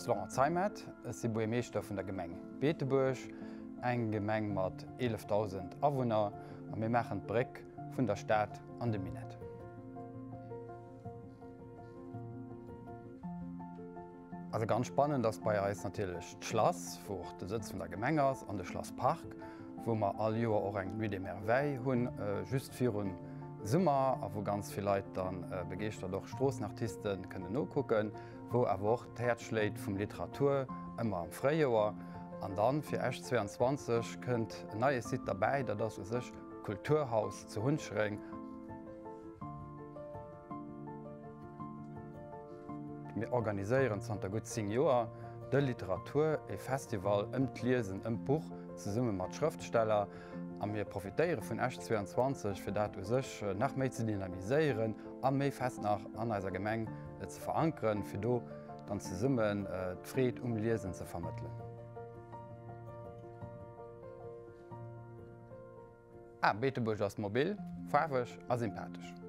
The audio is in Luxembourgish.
ass Laurent Zeimet, ech si Buergermeeschter vun der Gemeng Beetebuerg, eng Gemeng mat 11.000 Awunner a mir maachen d'Bréck vun der Stad an de Minett. Also ganz spannend ass bei eis natierlech d'Schlass, wou och de Sëtz vun der Gemeng ass, an de Schlasspark, wou mer all Joer och eng Nuit des Merveilles hunn, just virun Summer, a wou ganz vill Leit dann begeeschtert och Stroossenartisten kënnen nokucken, wou awer och d'Häerz schléit vum Literatur ëmmer am Fréijoer. An dann fir Esch 22 kënnt en neie Site derbäi, dat ass u sech d'Kulturhaus zu Hunchereng. Mir organiséieren zanter gutt 10 Joer de Literatur, e Festival ëm d'Liesen, ëm d'Buch, zesumme mat Schrëftsteller. A mir profitéiere vun Esch 22, fir dat u sech nach méi ze dynamiséieren a méi fest nach an eiser Gemeng ze verankeren, fir do dann zesummen d'Freed um Liesen ze vermëttelen. Ah, Beetebuerg ass mobil, faarweg a sympathesch.